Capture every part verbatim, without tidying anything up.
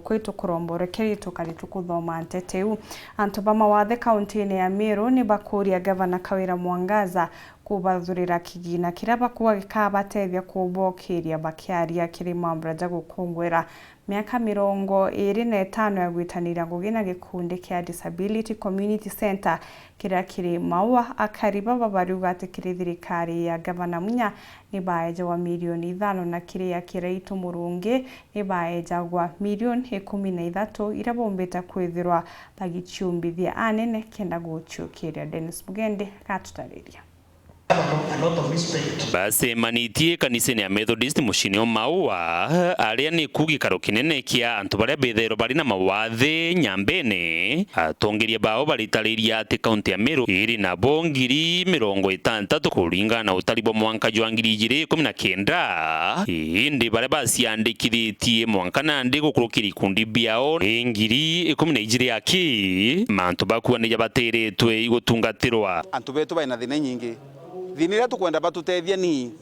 Kwi tukuromba urekeri tukari tukuthoma nteto iu. Antu ba mawathe kauntiine ya Meru ni bakuuria Gavana Kawira Mwangaza kubathurira kigina kiria bakuuga gikabatethia kubokiria bakiaria kiri mambura ja gukunguira miaka mirongo iiri na itano ya gwitaniria ngugi na gikundi kia Disability Community Centre kiria kiri Maua. Akari baba bariuga ati kiri thirikari ya Gavana Munya ni baejagwa milioni ithano na kiri ya Kiraitu Murungi ni baejagwa milioni ikumi na ithatu iria bombite kwithirwa bagiciumbithia anene kenda guciukiria. Dennis Mugendi agatutariria. Bacemanitie kanisene ya Methodist muciine o Maua, aria ni ku gikaro kinene kia antu baria bethairwa bari na mawathe nyambene. Atongeria bao baritariria ati kaunti ya Meru iri nabo ngiri mirongo itantatu kuringana na utari bwa mwanka jwa ngiri ijiri ikumi na kenda, indi baria baciandikithitie mwanka nandi gukurukira ikundi biao ni ngiri ikumi na ijiri aki. Mantu bakuua ni jabatiritwe igutungatirwa. Antu betu baina thina inyingi. Thina iria tukwenda batutethia ni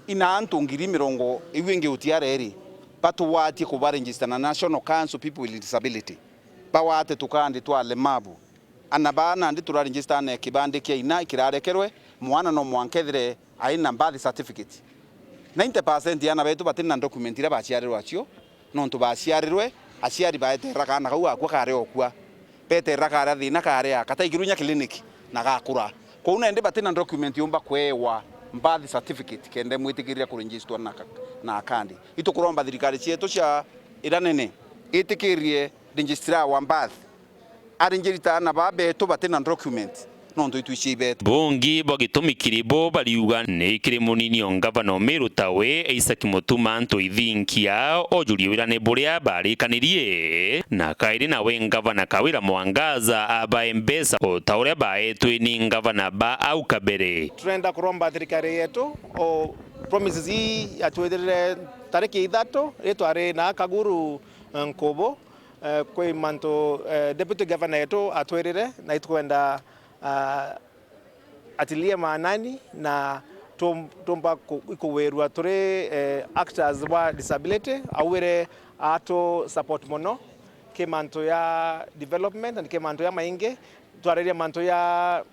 ina antu ngiri mirongo iu ingi utiara iri, batugwatie kuba register na National Council People with Disability. Bagwate tukandi twa alemavu. Ana baa nandi turaregister na kibandi kia ina ikirarekerwe, mwana no mwanka ethire aina birth certificate. Ninety percent ya ana betu bati na document iria baciarirwe acio, nontu baciarirwe, aciari baeterera kaana kau gakua kari okua. Beterera karia thina kari aka, taigirwe inya clinic na gakura. Kwou nandi bati na document yumba kwewa birth certificate kenda imwitikiria kuregister na ka-, na kandi. Itukuromba thirikari cietu cia iria nene itikirie registrar wa birth aregister ana baa betu bati na document, nontu itwicie ibetu. Bungi bwa gitumi kiri bo bariuga ni kiri munini o ngavana o Meru tawe Isaac Mutuma Ntuithinkia ojurie wira ni buria barikanirie, na kairi nawe ngavana Kawira Mwangaza abae mbeca o ta uria baetwe ni ngavana ba au kabere. Turenda kuromba thirikari yetu o promises ii yatwithirire tariki ithatu ri twari na Kaguru, eh, Nkubu. Eh, kwi mantu, eh, Deputy Governor yetu atwirire, na itukwenda, ah, atilie maanani, na tum-, tumba ku-, ikugwirua turi, eh, actors bwa disability, augire atu support mono ki mantu ya development na ki mantu ya maingi, twaririe mantu ya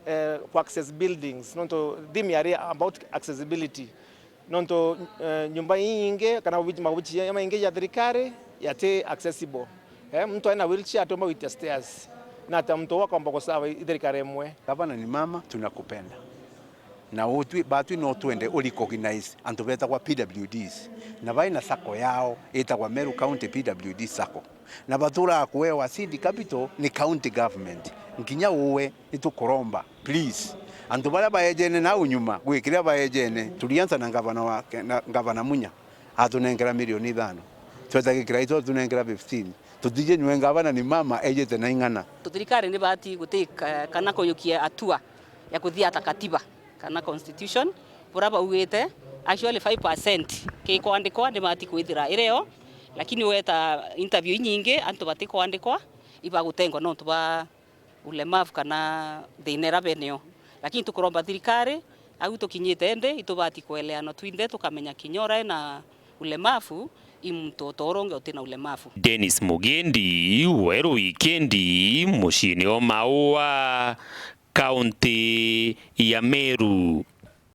eh, ku access buildings, nontu theme yari about accessibility. Nontu, eh, nyumba inyingi kana maobici, maobici ya maingi ya thirikari yati accessible. Eh, muntu aina wheelchair atomba gwitia stairs. Na ata muntu uu akomba kusava i thirikari imwe? Gavana ni mama, tunakupenda. Na utwi, batwi no twende u recognize antu betagwa P W Ds. Na baina sacco yao itagwa Meru County P W D Sacco. Na baturaa kuewa seed capital ni county government. Nkinya uwe, itukuromba, please. Antu baria baejene nau nyuma, gwi kiria baejene, tulianza na ngavana wa, na ngavana Munya, atunenkera milioni ithano. Tweta Gikiraito atunenkera fifteen. Tutiji nywe ngavana ni mama ejete na ing'ana. Thirikari ni bati guti ka-, kana kuyukia hatua ya kuthiata katiba kana constitution, buria baugite, actually five percent kikwandikwa ni bati kwithira irio, lakini weta interview inyingi antu batikwandikwa, ibagutengwa nontu bwa ulemavu kana thina iria benio. Lakini tukuromba thirikari, au tukinyite ndi, itubati kweleanwa twinthe tukamenya kinya uria ena ulemavu i muntu o ta uria ungi utina ulemavu. Dennis Mugendi, Weru Wikendi, muciini o Maua, kaunti ya Meru.